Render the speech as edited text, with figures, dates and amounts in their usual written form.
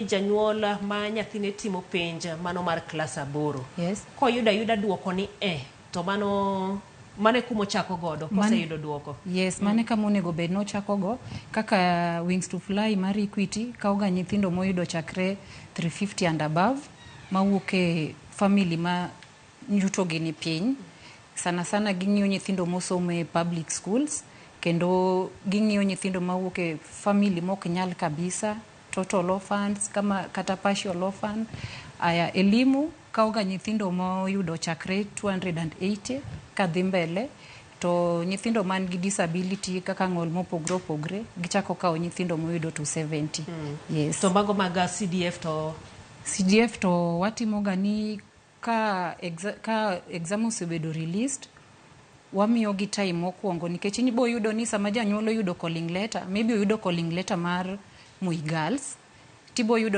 Janyuol ma nyathine timo penj mano mar klas 8. Koyudo ayuda duoko ni e, to mano e kuma ochako godo koseyudo duoko. Yes, mano e kama onego bed nochako go. Kaka Wings to Fly mar Equity kawo ga nyithindo moyudo chakre 350 and above, mawuok e family ma yuto gi ni piny. Sana sana ging'iyo nyithindo mosomo e public schools, kendo ging'iyo nyithindo mawuok e family mok nyal kabisa, total orphans kama kata partial orphan. Aya, Elimu kawo ga nyithindo moyudo chakre 280 kadhi mbele, to nyithindo man gi disability kaka ng'ol mopogre opogre, gichako kawo nyithindo moyudo 270. Yes. To mago mag CDF to? CDF to watimo ga ni ka exam osebedo released, wamiyo gi time mokwongo, nikech ibo yudo ni sama janyuol oyudo calling letter, maybe oyudo calling letter mar Moi Girls, tibo yudo